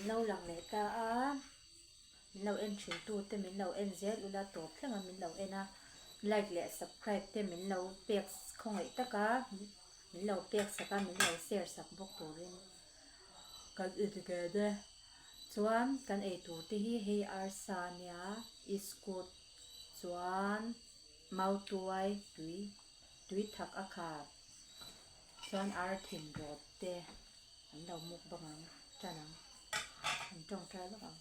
lo lang leh ta a, min lo en thin tu te min lo en zel ula tawp thleng a min lo en a, like leh subscribe te min lo pek khawngaih tak a, min lo pek sak a min lo share sak bawk turin kan inken e. Chuan kan eitur te hi hei arsa ania iskut chuan mautuai tui tui thak a khar chuan ar thin rawt te an lo muk bawk ang tan ang an tawngtai vak ang.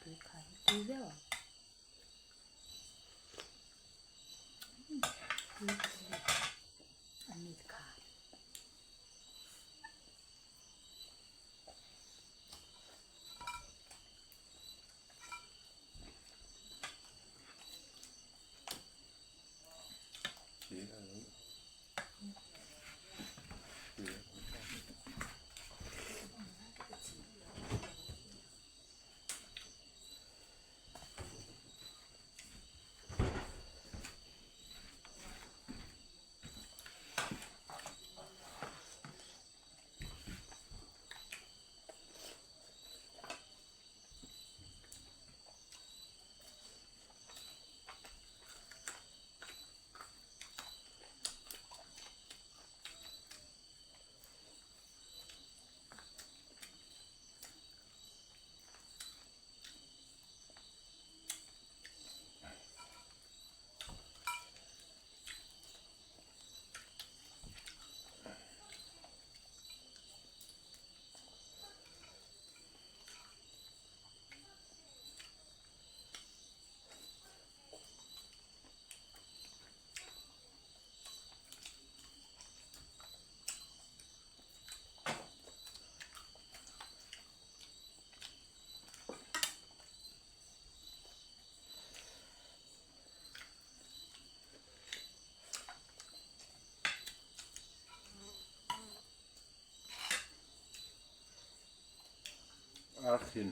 Tui khai hi tui viau ang. A mit kha. Arthin.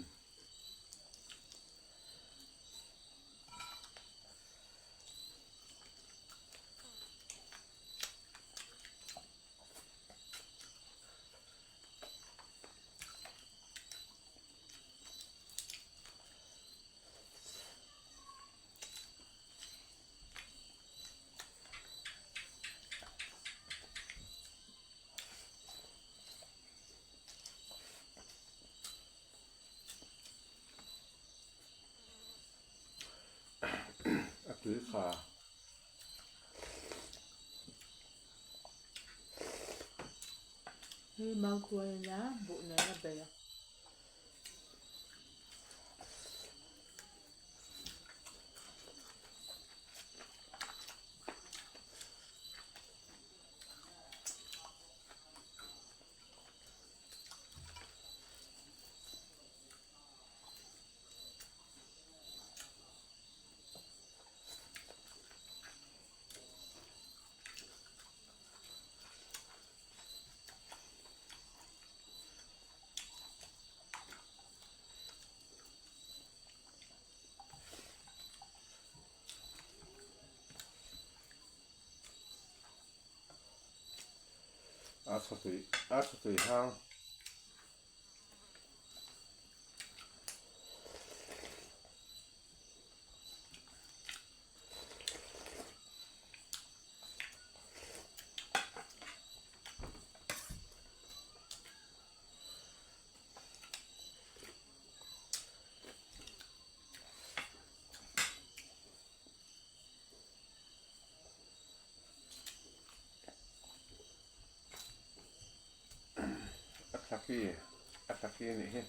A tui kha. Hei mautuai a nia buh nen a bei a. A tha tui a tha tui hang. A thla khi a thla khi a nih hi.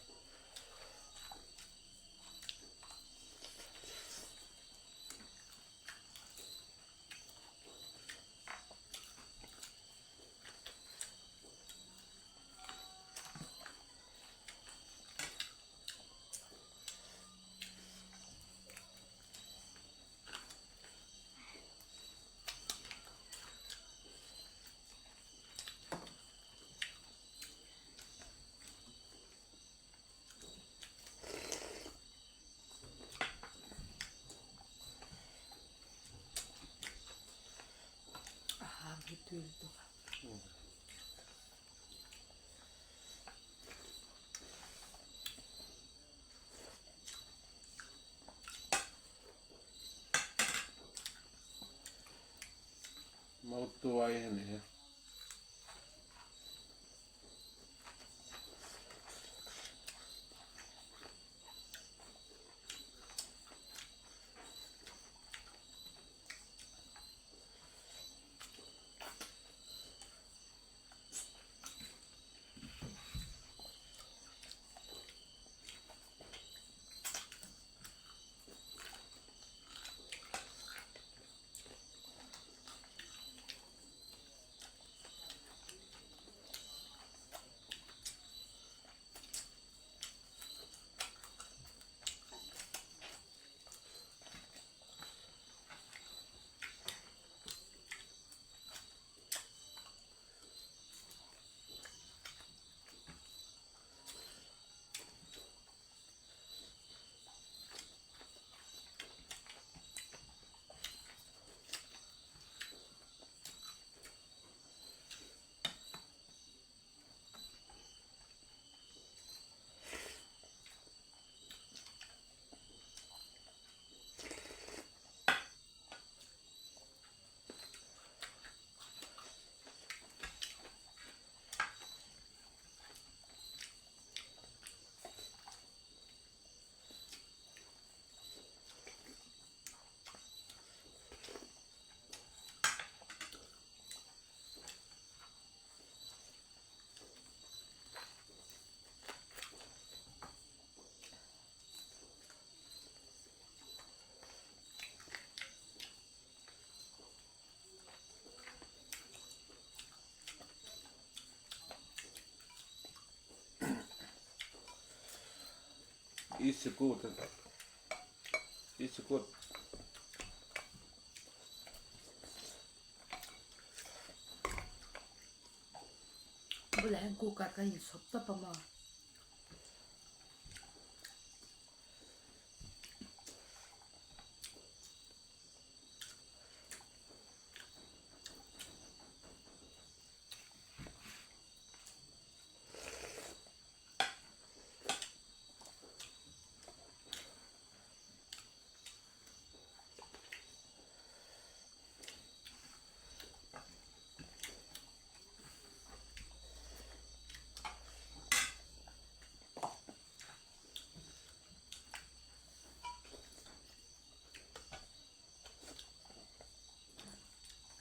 tui lutuk a. Mautuai a ni hi. It's good. It's good. Bulah hian cooker ka inchhawp tawp a maw?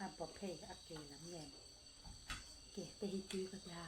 A bawp hei a ke lam nen ke te hi tui ka tia.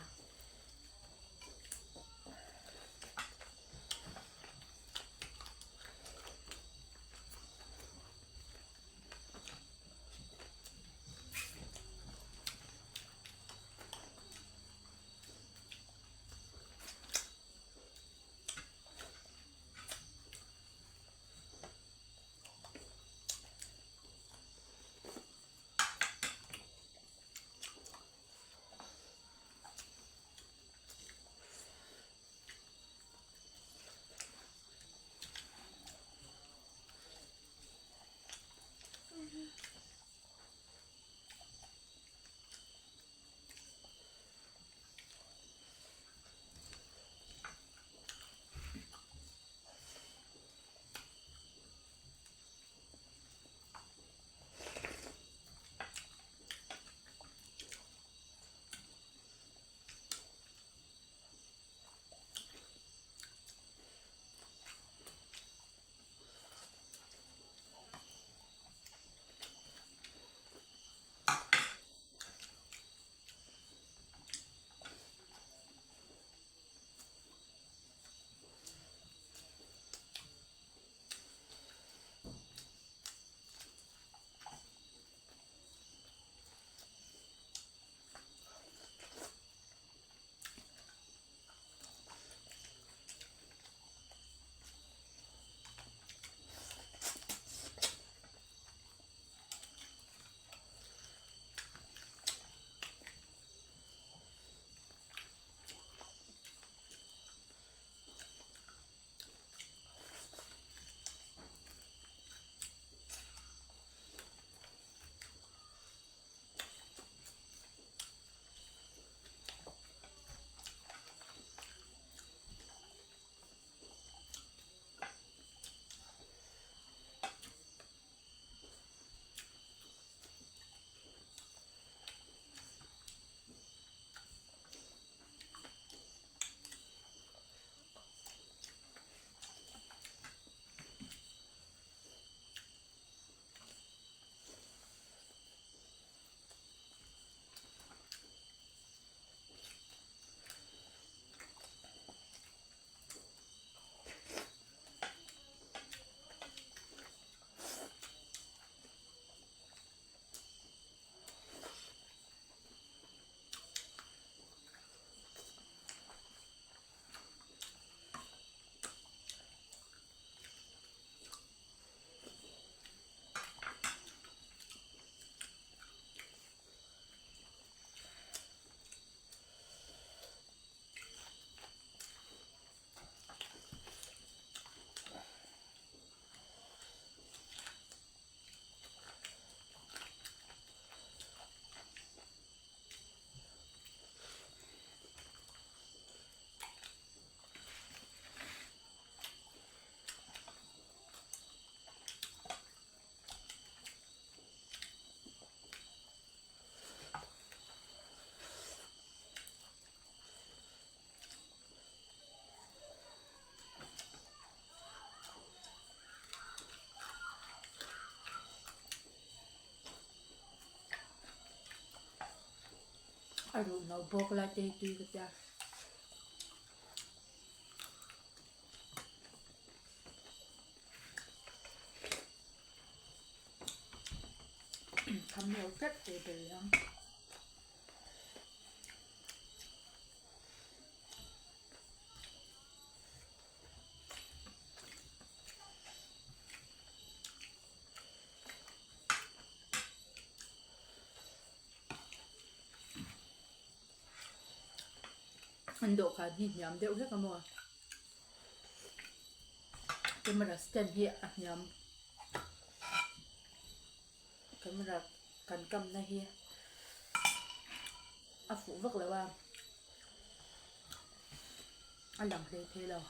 A ruh no bawk lai te hi tui ka tia. Tham lo tlat ve ber ang. An dawhkan hi hniam deuh hlek a maw? Camera stand hi a hniam camera kan kamna hi a fuh vak lo a a lang hlei thei lo.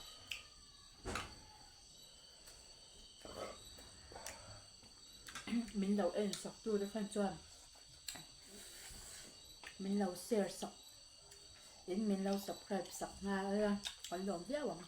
Min lo en sak tu te khan chuan min lo share sak in min lo subscribe sak nghal a kan lawm viau ang.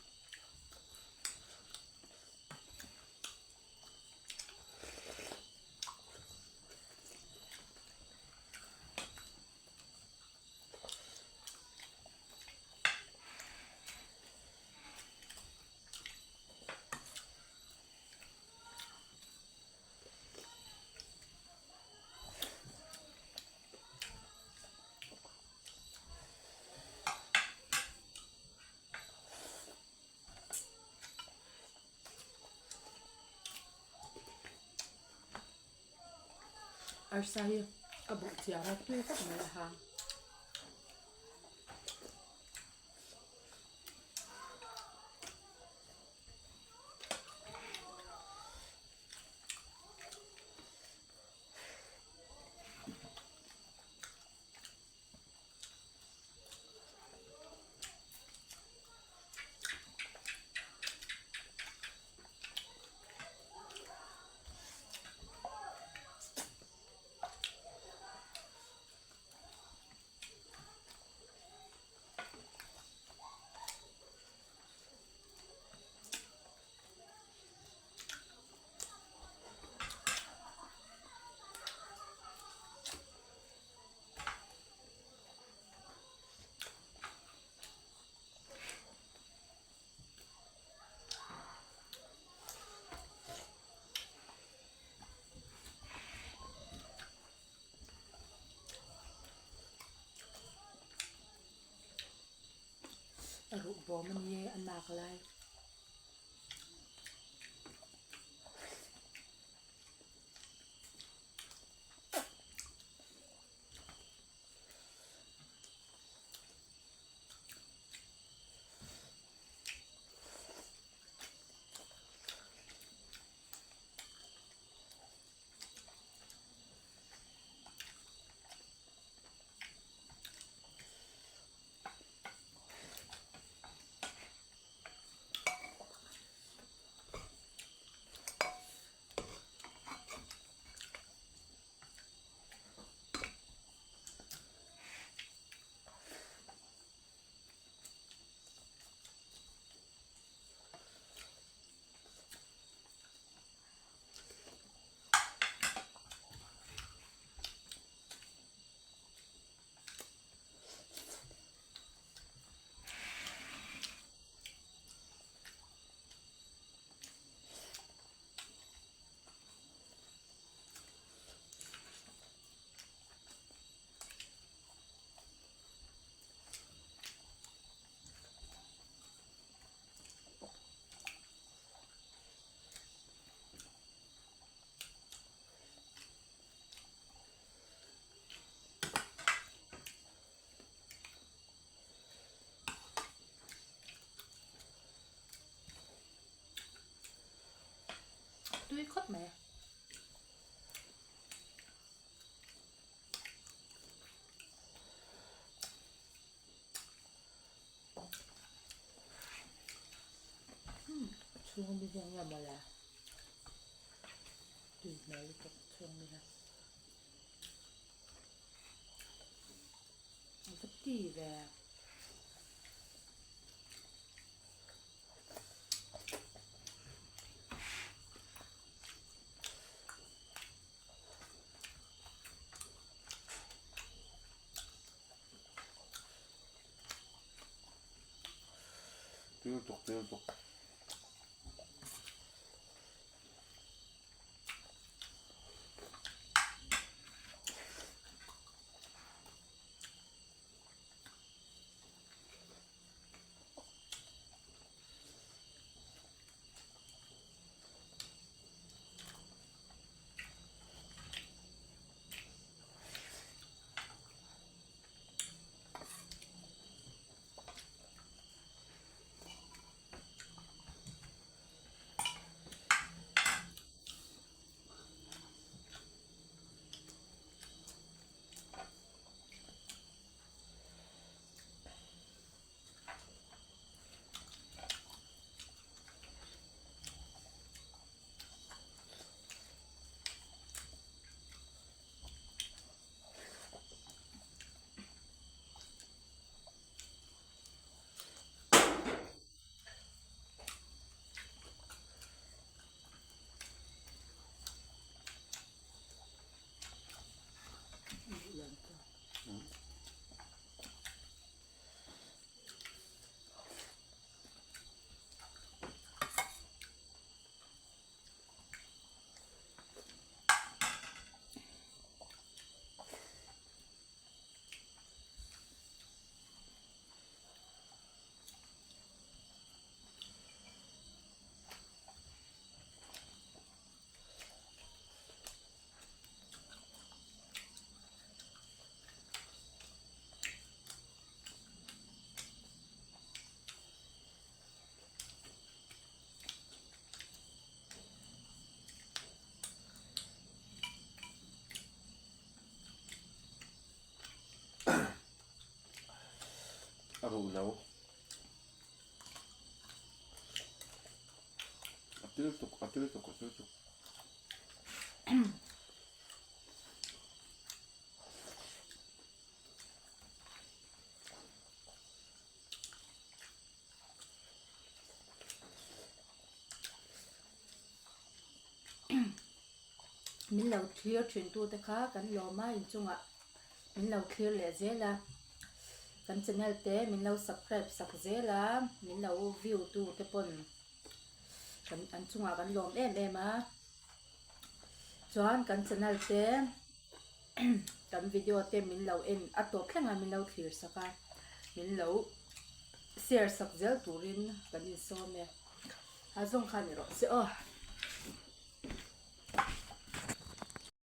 Arsa hi a buh chiar a tui khawp mai a hang. A ruh bawm a ni e a nak lai. Tui khawp mai. Chhung mi hian nge mawle tui hmel lutuk chhung mi hian a va ti ve. Tui lutuk tui lutuk. A ruh lo. A til tuk, a til tuk, a til tuk. Min lo thlir thin tu te kha kan lawm a inchungah min lo thlir leh zel a kan channel te min lo subscribe sak zel a min lo view tu te pawn kan an chungah kan lawm em em a chuan kan channel te kan video te min lo en a tawp thleng a min lo thlir sak a min lo share sak zel turin kan insawm e a zawng kha ni rawh se aw.